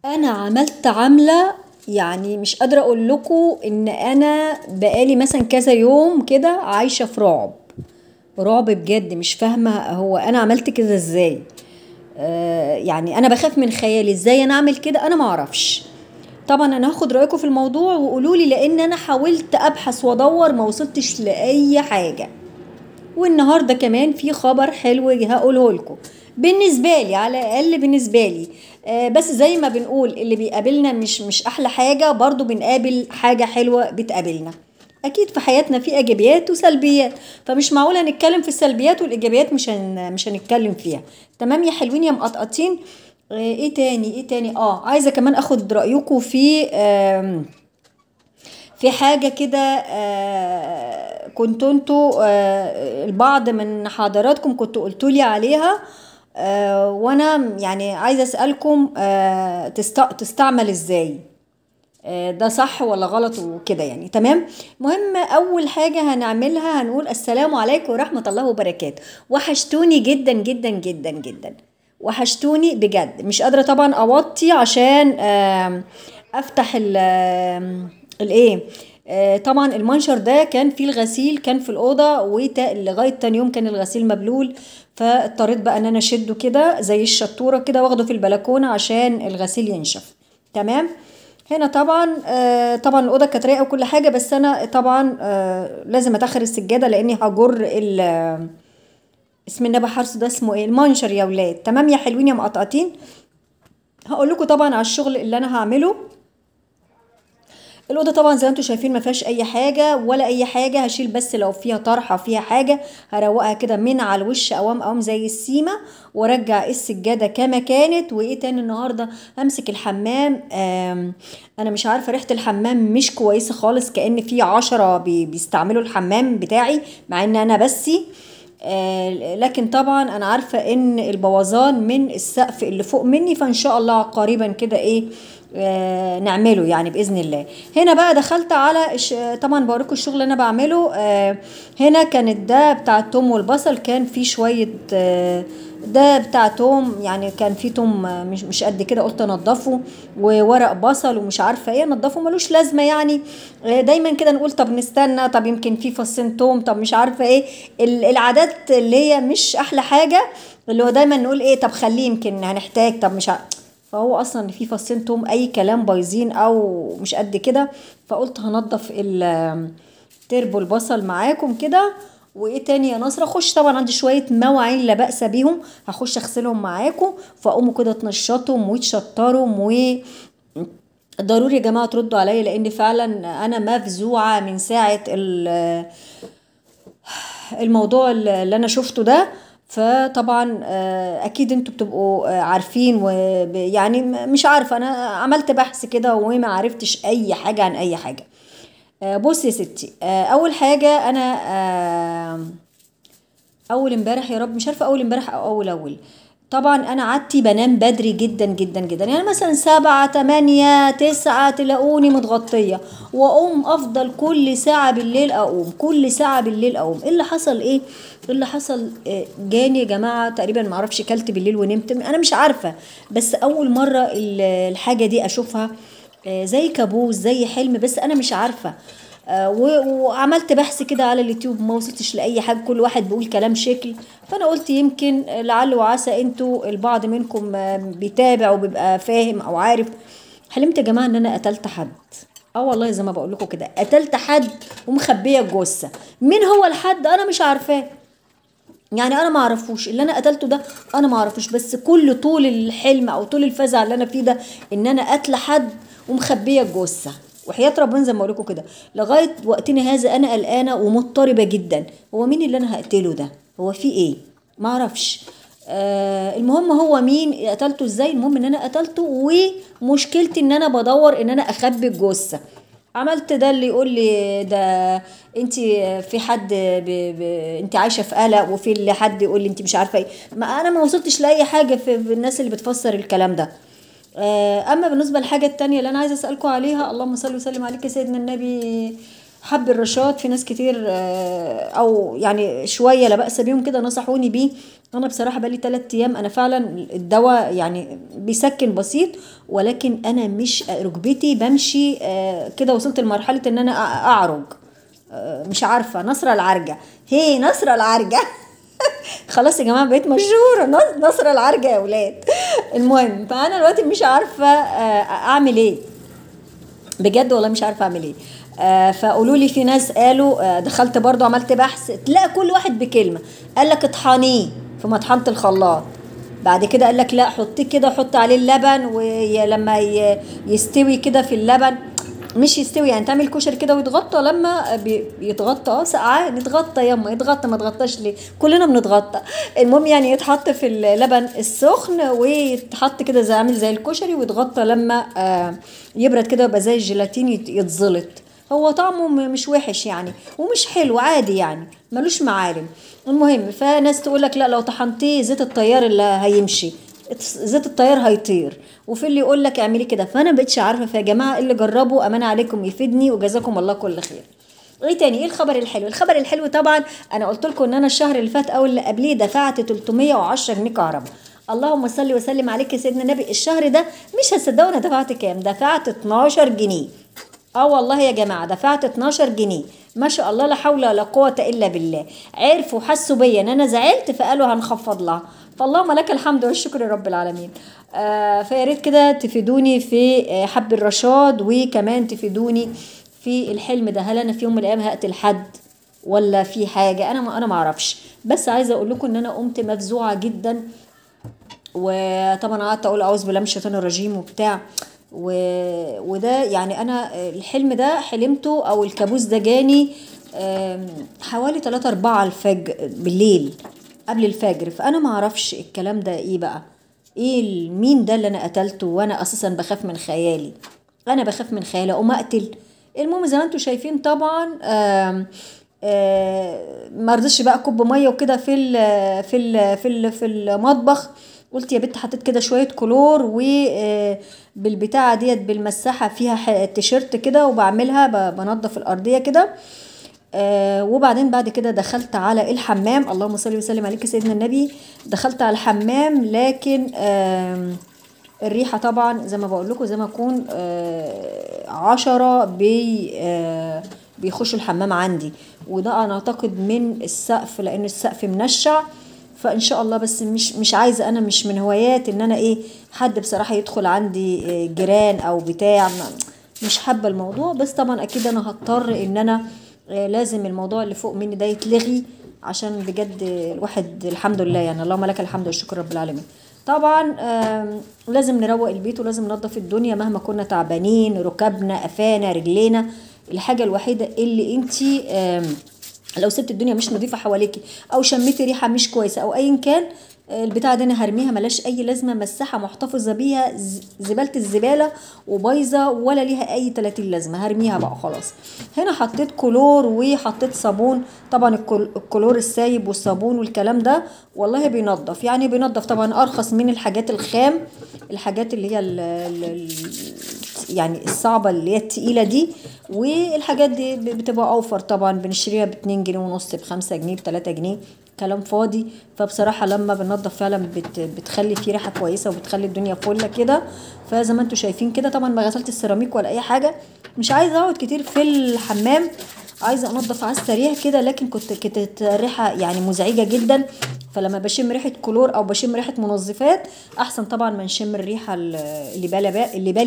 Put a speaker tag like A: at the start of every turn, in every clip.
A: انا عملت عملة يعني مش قادرة اقول لكم ان انا بقالي مثلا كذا يوم كده عايشة في رعب رعب بجد، مش فاهمة هو انا عملت كده ازاي. يعني انا بخاف من خيالي، ازاي انا اعمل كده انا معرفش. طبعا انا هاخد رايكم في الموضوع وقولوا لي، لان انا حاولت ابحث وادور ما وصلتش لاي حاجة. والنهارده كمان في خبر حلو هقوله لكم، بالنسبة لي على الاقل بالنسبة لي. بس زي ما بنقول اللي بيقابلنا مش احلى حاجة، برضو بنقابل حاجة حلوة بتقابلنا. اكيد في حياتنا في ايجابيات وسلبيات، فمش معقولة نتكلم في السلبيات والايجابيات مش هنتكلم فيها. تمام يا حلوين يا مقطقطين. ايه تاني ايه تاني؟ عايزه كمان اخد رايكم في في حاجة كده. كنتوا انتوا البعض من حضراتكم كنتوا قلتوا لي عليها، وانا يعني عايزه اسالكم تستعمل ازاي، ده صح ولا غلط وكده يعني. تمام. المهم اول حاجة هنعملها هنقول السلام عليكم ورحمة الله وبركاته. وحشتوني جدا جدا جدا جدا، وحشتوني بجد. مش قادرة طبعا اوطي عشان افتح الايه. طبعا المنشر ده كان فيه الغسيل، كان في الاوضة، ولغاية تاني يوم كان الغسيل مبلول، فاضطريت بقى ان انا اشده كده زي الشطوره كده واخده في البلكونه عشان الغسيل ينشف. تمام. هنا طبعا طبعا الاوضة كانت رايقة وكل حاجة، بس انا طبعا لازم اتاخر السجادة لاني هجر اسم النبي حرص ده اسمه ايه، المنشر يا ولاد. تمام يا حلوين يا مقطقطين. هقول لكم طبعا على الشغل اللي انا هعمله. الاوضة طبعا زي ما انتم شايفين ما فيهاش اي حاجة ولا اي حاجة، هشيل بس لو فيها طرحه فيها حاجة هروقها كده من على الوش اوام اوام زي السيمه، وارجع السجادة كما كانت. وايه تاني النهارده؟ همسك الحمام. انا مش عارفه ريحه الحمام مش كويسة خالص، كأن في 10 بيستعملوا الحمام بتاعي مع ان انا بسي. لكن طبعا انا عارفه ان البوظان من السقف اللي فوق مني، فان شاء الله قريبا كده ايه نعمله يعني باذن الله. هنا بقى دخلت على طبعا بوريكم الشغل اللي انا بعمله. هنا كانت ده بتاع التوم والبصل، كان في شوية ده بتاع توم، يعني كان في توم مش قد كده، قلت انضفه، وورق بصل ومش عارفه ايه انضفه، ملوش لازمه يعني. دايما كده نقول طب نستنى، طب يمكن في فصين توم، طب مش عارفه ايه، العادات اللي هي مش احلى حاجة، اللي هو دايما نقول ايه طب خليه يمكن هنحتاج، طب مش عارفه. فهو اصلا في فصين توم اي كلام بايظين او مش قد كده، فقلت هنضف التربو البصل معاكم كده. وايه تاني يا نصره؟ اخش طبعا عندي شوية مواعين لا باس بيهم، هخش اغسلهم معاكم، فاقوموا كده تنشطهم وتشطرهم. و ضروري يا جماعة تردوا عليا، لان فعلا انا مفزوعه من ساعة الموضوع اللي انا شفته ده. فطبعا اكيد انتوا بتبقوا عارفين، ويعني مش عارفه انا عملت بحث كده وما عرفتش اي حاجة عن اي حاجة. بصي يا ستي، اول حاجة انا اول امبارح، يا رب مش عارفه اول امبارح او اول، طبعا انا عادتي بنام بدري جدا جدا جدا، يعني مثلا 7 8 9 تلاقوني متغطيه، واقوم افضل كل ساعة بالليل اقوم، كل ساعة بالليل اقوم. ايه اللي حصل؟ ايه اللي حصل؟ جاني يا جماعة تقريبا معرفش كلت بالليل ونمت، انا مش عارفه، بس اول مرة الحاجة دي اشوفها، زي كابوس زي حلم، بس انا مش عارفه. وعملت بحث كده على اليوتيوب ما وصلتش لاي حاجة، كل واحد بيقول كلام شكل، فانا قلت يمكن لعل وعسى انتوا البعض منكم بيتابع وبيبقى فاهم او عارف. حلمت يا جماعة ان انا قتلت حد، والله زي ما بقول لكم كده، قتلت حد ومخبيه الجثة. مين هو الحد انا مش عارفاه، يعني انا ما اعرفوش، اللي انا قتلته ده انا ما اعرفوش، بس كل طول الحلم او طول الفزع اللي انا فيه ده ان انا قتل حد ومخبيه الجثة. وحياة ربنا زي ما اقول لكم كده لغاية وقتنا هذا انا قلقانة ومضطربه جدا، هو مين اللي انا هقتله ده؟ هو في ايه؟ ما اعرفش. المهم هو مين قتلته ازاي، المهم ان انا قتلته، ومشكلتي ان انا بدور ان انا اخبي الجثة. عملت ده اللي يقول لي ده انت في حد انت عايشه في قلق، وفي اللي حد يقول لي انت مش عارفه ايه، ما انا ما وصلتش لاي حاجة في الناس اللي بتفسر الكلام ده. اما بالنسبة للحاجة التانية اللي انا عايزه اسالكم عليها، اللهم صل وسلم عليك يا سيدنا النبي، حب الرشاد في ناس كتير او يعني شوية لا باس بيهم كده نصحوني بيه، انا بصراحة بقالي 3 ايام انا فعلا الدواء يعني بيسكن بسيط، ولكن انا مش ركبتي بمشي كده، وصلت لمرحلة ان انا اعرج، مش عارفه. نصره العرجه، هي نصره العرجه خلاص يا جماعة بقيت مشهورة، نصره العرجه يا اولاد. المهم فانا دلوقتي مش عارفه اعمل ايه بجد، والله مش عارفه اعمل ايه. فقولوا لي، في ناس قالوا، دخلت برضو عملت بحث، تلاقي كل واحد بكلمه، قال لك اطحنيه في مطحنه الخلاط، بعد كده قال لك لا حطيه كده، حط عليه اللبن ولما يستوي كده في اللبن، مش يستوي يعني تعمل كشري كده ويتغطى، لما بيتغطى سقعان يتغطى، يما يتغطى، ما تغطاش ليه؟ كلنا بنتغطى. المهم يعني يتحط في اللبن السخن ويتحط كده زي عامل زي الكشري ويتغطى، لما يبرد كده يبقى زي الجيلاتين يتزلط. هو طعمه مش وحش يعني ومش حلو، عادي يعني ملوش معالم. المهم فناس تقول لك لا لو طحنتيه زيت الطيار اللي هيمشي، زيت الطيار هيطير، وفي اللي يقول لك اعملي كده. فانا مبقتش عارفه. فيا جماعة اللي جربوا امانه عليكم يفيدني، وجزاكم الله كل خير. ايه تاني؟ ايه الخبر الحلو؟ الخبر الحلو طبعا انا قلت لكم ان انا الشهر اللي فات او اللي قبليه دفعت 310 جنيه كهرباء. اللهم صل وسلم عليك يا سيدنا النبي. الشهر ده مش هتصدقوا انا دفعت كام، دفعت 12 جنيه. والله يا جماعة دفعت 12 جنيه، ما شاء الله لا حول ولا قوة الا بالله. عرفوا حسوا بيا ان انا زعلت فقالوا هنخفض لها، فاللهم لك الحمد والشكر يا رب العالمين. فيا ريت كده تفيدوني في حب الرشاد، وكمان تفيدوني في الحلم ده. هل انا في يوم من الايام هقتل حد ولا في حاجة؟ انا ما اعرفش، بس عايزه اقول لكم ان انا قمت مفزوعه جدا، وطبعا قعدت اقول اعوذ بالله من الشيطان الرجيم وبتاع وده يعني انا الحلم ده حلمته او الكابوس ده جاني حوالي 3 4 الفجر بالليل قبل الفجر. فانا ما اعرفش الكلام ده ايه بقى، ايه مين ده اللي انا قتلته، وانا اساسا بخاف من خيالي، انا بخاف من خيالي اقوم اقتل. المهم زي ما انتم شايفين طبعا ما رضيتش بقى كوب مية وكده في ال في ال في ال في المطبخ. قلت يا بنت حطيت كده شوية كلور وبالبتاعه ديت بالمساحه فيها تيشيرت كده، وبعملها بنضف الارضية كده. وبعدين بعد كده دخلت على الحمام، اللهم صل وسلم عليك سيدنا النبي. دخلت على الحمام، لكن الريحة طبعا زي ما بقول لكم زي ما اكون 10 بيخشوا الحمام عندي، وده انا اعتقد من السقف لان السقف منشع. فان شاء الله، بس مش عايزه، انا مش من هوايات ان انا ايه حد بصراحة يدخل عندي جيران او بتاع، مش حابة الموضوع. بس طبعا اكيد انا هضطر ان انا لازم الموضوع اللي فوق مني ده يتلغي، عشان بجد الواحد الحمد لله يعني اللهم لك الحمد والشكر رب العالمين. طبعا لازم نروق البيت ولازم ننظف الدنيا مهما كنا تعبانين، ركبنا قفانا رجلينا. الحاجة الوحيدة اللي انتي لو سبت الدنيا مش نظيفة حواليكي او شميتي ريحه مش كويسة او ايا كان، البتاعه دي انا هرميها ملاش اي لازمه، مساحة محتفظة بيها زبالة الزبالة وبايظه ولا ليها اي 30 لازمه، هرميها بقى خلاص. هنا حطيت كلور وحطيت صابون، طبعا الكلور السايب والصابون والكلام ده والله بينظف، يعني بينظف طبعا ارخص من الحاجات الخام، الحاجات اللي هي يعني الصعبة اللي هي التقيله دي، والحاجات دي بتبقى اوفر طبعا، بنشتريها ب2.5 جنيه، ب5 جنيه، ب3 جنيه، كلام فاضي. فبصراحة لما بننضف فعلا بتخلي فيه ريحه كويسة وبتخلي الدنيا فله كده. فزي ما انتم شايفين كده، طبعا ما غسلت السيراميك ولا اي حاجة، مش عايزه اقعد كتير في الحمام، عايزه انضف على السريع كده، لكن كنت الريحة يعني مزعجة جدا. فلما بشم ريحه كلور او بشم ريحه منظفات احسن طبعا ما نشم الريحة اللي بالي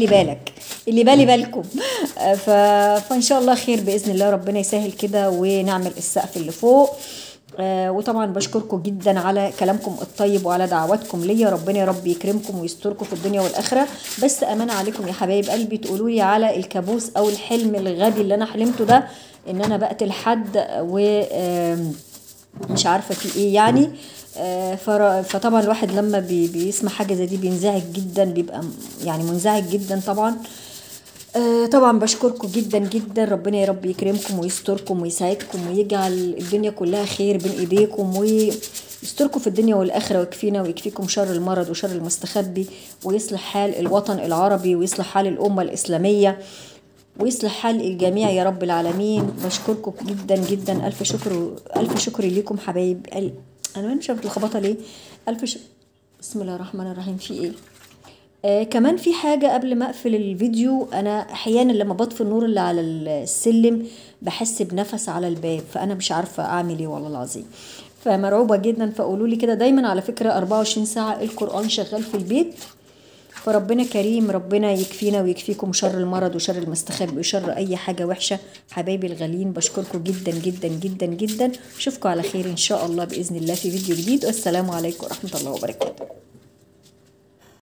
A: بالك اللي بالي بالكم. فان شاء الله خير باذن الله، ربنا يسهل كده ونعمل السقف اللي فوق. وطبعا بشكركم جدا على كلامكم الطيب وعلى دعواتكم ليا، ربنا يا رب يكرمكم ويستركم في الدنيا والاخرة. بس امانه عليكم يا حبايب قلبي تقولوا لي على الكابوس او الحلم الغبي اللي انا حلمته ده، ان انا بقتل حد و مش عارفه في ايه يعني. فطبعا الواحد لما بيسمع حاجة زي دي بينزعج جدا، بيبقى يعني منزعج جدا طبعا. طبعا بشكركم جدا جدا، ربنا يا رب يكرمكم ويستركم ويسعدكم ويجعل الدنيا كلها خير بين ايديكم ويستركم في الدنيا والاخرة، ويكفينا ويكفيكم شر المرض وشر المستخبي، ويصلح حال الوطن العربي ويصلح حال الامة الاسلامية ويصلح حال الجميع يا رب العالمين. بشكركم جدا جدا، الف شكر، الف شكر ليكم حبايب انا مش عارفه متلخبطه ليه. الف بسم الله الرحمن الرحيم. في ايه؟ كمان في حاجة قبل ما اقفل الفيديو، انا احيانا لما بطفي النور اللي على السلم بحس بنفس على الباب، فانا مش عارفة اعمل ايه والله العظيم، فمرعوبة جدا. فقولوا لي كده دايما على فكرة 24 ساعة القرآن شغال في البيت، فربنا كريم، ربنا يكفينا ويكفيكم شر المرض وشر المستخبي وشر اي حاجة وحشة. حبايبي الغاليين بشكركم جدا جدا جدا جدا، اشوفكم على خير ان شاء الله بإذن الله في فيديو جديد، والسلام عليكم ورحمة الله وبركاته.